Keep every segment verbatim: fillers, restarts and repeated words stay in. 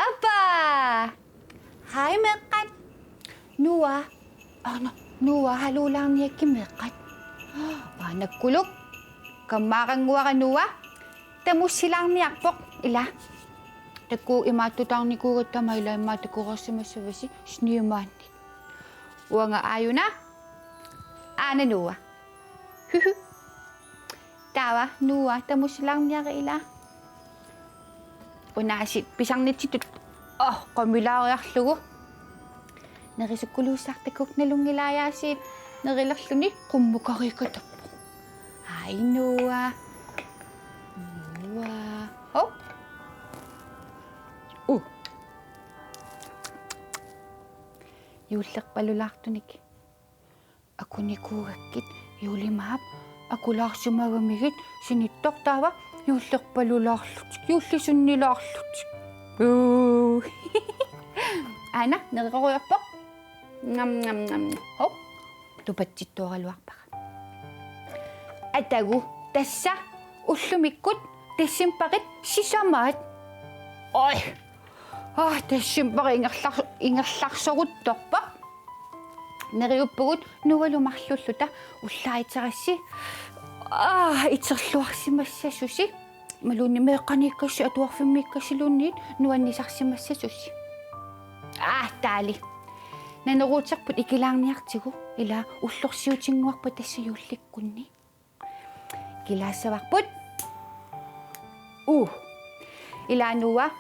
Appa! Hej, meeqqat. Noah. Aana, Noah, haluulaarniakkit meeqqat. Aana, kuluk. Kammaarannguara Noah. Tamussilaarniarpoq, ila. Takuuk imaattutaarnikuugatta aamma ila imaattoq takoreersimassavasi Snowmanit. Uanga aajuna. Aana Noah. Hyhy. Taava Noah tamussilaarniarit ila. Unaasiit pisarnitsitut. Oh, qamilaariarlugu. Nerisukkuluussartakuk nalunngilaajaasiit nerilerluni qummukariikatappoq. Hej Noah. Noah. Hov. Uh. Juullerpalulaartunik. Akunikuugakkit Juulimaap akulaarsimagamigit sinittoq taava juullerpalulaarlutik, juullisunnilaarlutik. Uu. Aana, nereqoriarpoq. Ngam, ngam, ngam. Hov. Tupatsittoraluarpara. Atagu, tassa ullumikkut decembarip sisamaat. Oj. Ah, decembari ingerlar-, ingerlarsoruttorpoq. Neriuppugut Noahlu marluulluta ullaaq iterassi. Ah, iterluarsimassasusi. Imaluunniit meeqqaniikkassi atuarfimmiikkassilluunniit nuannisarsimassasusi. Ah, taali. Naneruuterput ikilaarniartigu, ila ullorsiutinnguarput tassa juullikkunni. Ikilaassavarput. Uu. Ila Noah.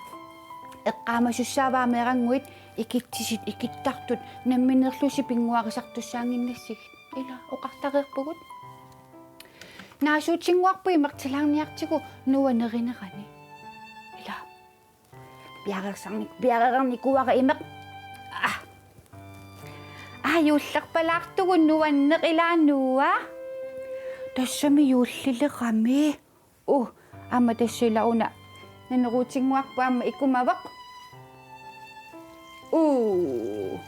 Eqqaamasussaavaa meerannguit ikitsisit ikittartut nammineerlusi pinnguarisartussaannginnassigit. Ila oqartareerpugut. Naasuutinnguarput imertilaarniartigu Noah nerinerani. Ila. Piareersarnik-, piareernikuuara imeq. Ah. Ah, juullerpalaartugut nuanneq ila Noah. Tassami juullilerami. Uh, aamma tassa ila una. Naneruutinnguarput aamma ikumavoq. Uh.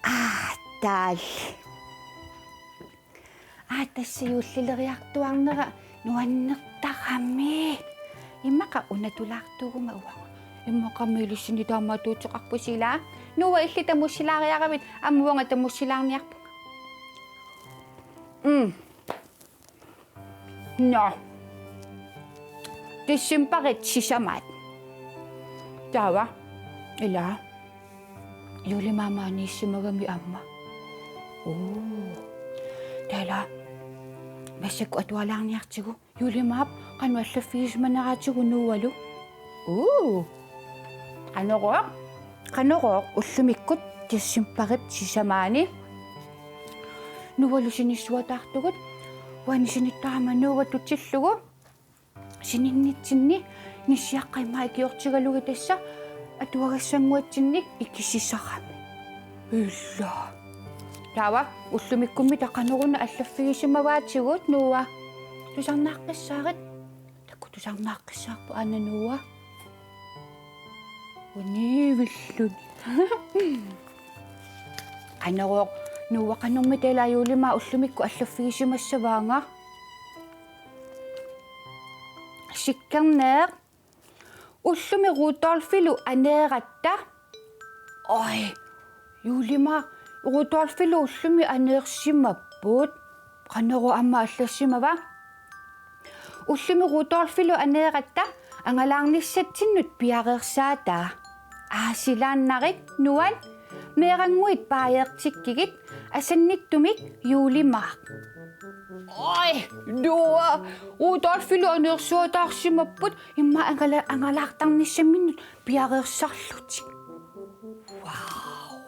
Ah, taali. Aa, tassa juullileriartuarnera nuannertarami. Immaqa unatulaartuguma uanga. Immaqa ilissinni taamaattuuteqarpusi ila. Noah, illit tamussilaariaravit, aamma uanga tamussilaarniarpunga. Mm. Nå. Decembarip sisamaat. Taava. Ila. Juulimaammi aniissimagami aamma. Oo. Taava. Massakkut atualaarniartigu. Juulimaap qanoq allaffigisimaneraatigut Noahlu. Oo. Qanorooq. Qanorooq ullumikkut decembarip sisamaani. Noahlu sinissuataartugut. Uani sinittarama Noah tutillugu. Sininnitsinni nissiaqqat immaqa ikiortigalugit tassa atuagassannguatsinnik ikisisarami. Ila. Taava ullumikkummita qanoruna allaffigisimavaatigut Noah. Tusarnaaqqissaarit. Takuuk tusarnaaqqissaarput aana Noah. Uniivilluni. Qanorooq Noah qanormita ila Juulimaap ullumikkut allaffigisimassavaanga. Sikkerneeq. Ullumi Rudolfilu aneeratta. Oj, Juulimaap Rudolfilu ullumi aneersimapput. Qanorooq aamma allassimava? Ullumi Rudolfilu aneeratta angalaarnissatsinnut piareersaataa. Aasilaannarit nuan meerannguit paajeertikkigit asannittumik Juulimaaq. Oj, Noah, Rudolfilu aneersuataarsimapput immaqa angala-, angalaartarnissaminnut piareersarlutik. Wow.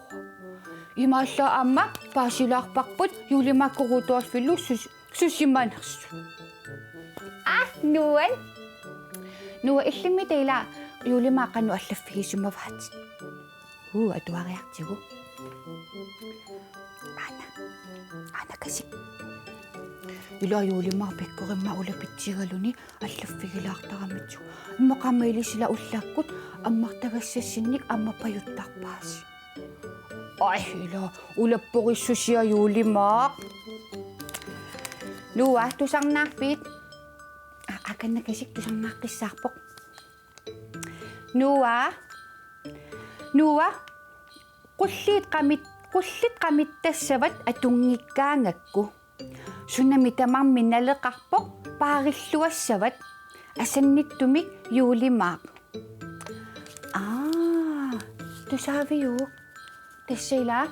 Imaallaat aamma paasilaarparput Juulimaakkut Rudolfilu sus-, susimanersut. Aa, nuan. Noah, illimmi taava ila Juulimaap qanoq allaffigisimavaatit? Uu, atuariartigu. Aana. Aana kasik. Ila juulimaaq pikkorimmat ulapitsigaluni allaffigilaartaramitsut. Immaqa aamma ilissi ila ullaakkut ammartagassassinnik aamma pajuttarpaasi. Ai, ila ulapporissusia juulimaaq. Noah, tusarnaarpit? Aa, aana kasik tusarnaaqqissaarpoq. Noah. Noah. Qulliit qamit-, qullit qamittassavat atunngikkaangakku. Sunami tamarmi naleqarpoq paarilluassavat asannittumik juulimaaq. Aa, tusaaviuk? Tassa ila,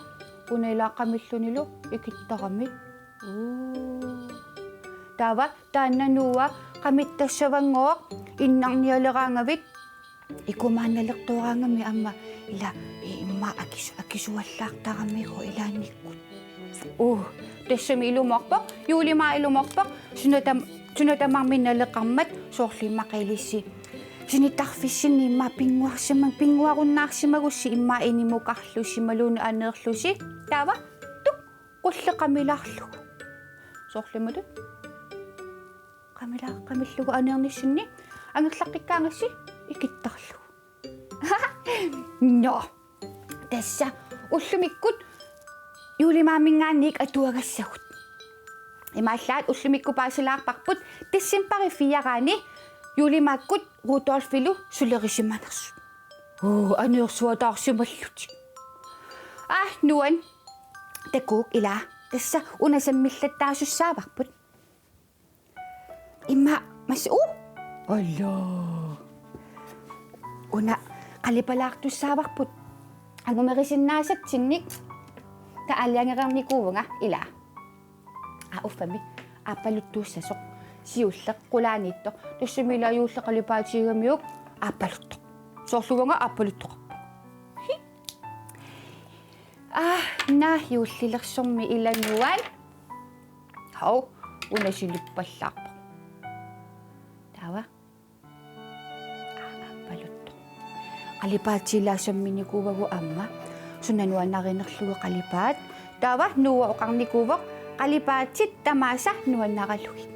una ila qamillunilu ikittarami. Uu. Taava, taanna Noah, qamittassavannguaq, innarnialeraangavit, ikumaannalertooraangami aamma ila i-, immaqa akis-, akisuallaartaramigu ilaannikkut. Uu, tassami ilumoorpoq, juulimaaq ilumoorpoq, suna tam-, suna tamarmi naleqarmat soorlu immaqa ilissi. Sinittarfissinni immaqa pinnguarsimag-, pinnguarunnaarsimagussi immaqa inimukarlusi imaluunniit aneerlusi. Taava, tuk, qulleq qamilaarlugu. Soorlu imatut. Qamila-, qamillugu aneernissinni angerlaqqikkaangassi ikittarlugu. Nå. Tassa ullumikkut juulimaaminngaanniit atuagassagut. Imaallaat ullumikkut paasilaarparput decembarip fire-ani juulimaakkut Rudolfilu sulerisimanersut. Uu, aneersuataarsimallutik. Aa, nuan. Takuuk ila. Tassa una sammillattaasussaavavut. Immaqa massa, uu. Alla. Una qalipalaartussaavarput. Angumerisinnaasatsinnit. Taava aalajangereernikuuvunga ila. Aa, uffami. Aappaluttuussasoq. Siulleq qulaaniittoq. Tassami ila juulleq qalipaatigigamiguk aappaluttoq. Soorlu uanga aappaluttoqarpunga. Hi. Aa, naa juullilersormi ila nuan. Hov, una silippallaarpoq. Taava. Aa, aappaluttoq. Qalipaat ila samminikuuvagut aamma. Suna nuannarinerlugu qalipaat. Taava Noah oqarnikuuvoq qalipaatit tamaasa nuannaralugit.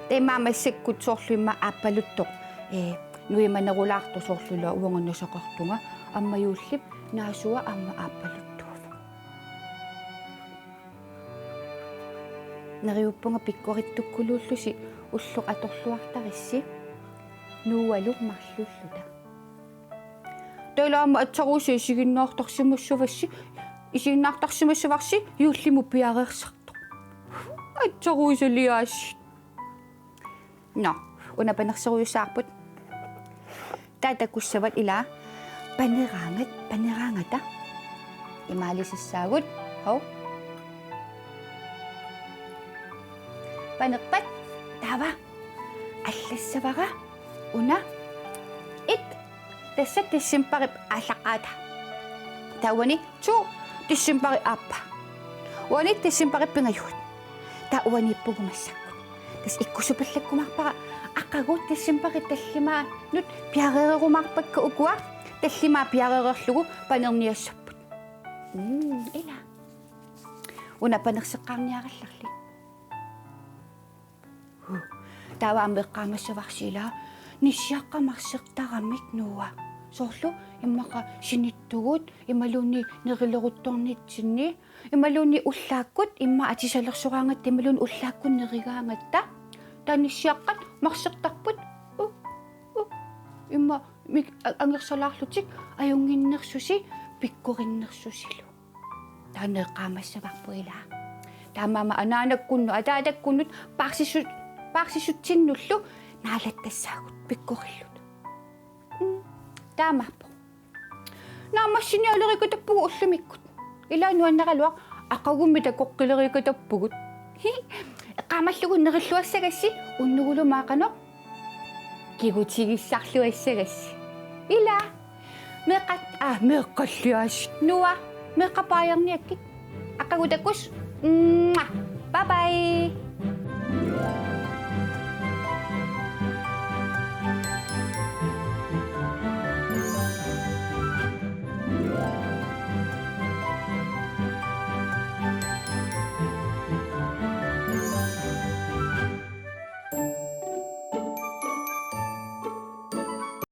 Taava immaqa massakkut soorlu immaqa aappaluttoq. Ee, nuimanerulaartoq soorlu ila uanga nasaqartunga. Aamma juullip naasua aamma aappaluttuuvoq. Neriuppunga pikkorittukkuluullusi ulloq atorluartarissi Noahlu marluulluta. Taava ila aamma atsaruisa isiginnaartarsimassavassi, isiginnaartarsimassavarsi juullimut piareersartoq. Atsaruisa liaasiit. Nå, una panerserujussavarput. Taava takussavat ila paneraangat, paneraangata. Imaalisassaagut. Hov. Panerpat. Taava. Allassavara. Una. Et. Tassa decembarip aallaqqaata. Taava uani to decembarip aappaa. Uani decembarip pingajuat. Taava uaniippugut massakkut. Tassa ikkussupallakkumaarpara aqagu decembarip tallimaanut piareererumaarpakka ukua tallimaat piareereerlugu panerniassapput. Mm, ila. Una panerseqqaarniarallarli. Taava aamma eqqaamassavarsi ila nissiaqqat marsertaramik Noah. Soorlu immaqa sinittugut imaluunniit nerileruttornitsinni imaluunniit ullaakkut immaqa atisalersoraangatta imaluunniit ullaakkut nerigaangatta. Taava nissiaqqat marsertarput. U, u, immaqa mik-, a-, angersalaarlutik ajunnginnersusi pikkorinnersusilu. Taanna eqqaamassavarput ila. Taamaammat anaanakkunnut, ataatakkunnut, paarsisu-, paarsisutsinnullu naalattassaagut pikkorilluta. Mm, taamaappoq. Naammassinialerikatappugut ullumikkut. Ila nuannaraluaq aqagummi takoqqileriikatappugut. Hi, eqqaamallugu nerilluassagassi unnugulu maaqanoq. Kigutigissarluassagassi. Ila. Meeqqat, aa, meeqqalliaasiit. Noah, meeqqat baajerniakkit. Aqagu takuss. Mwah. Bye bye.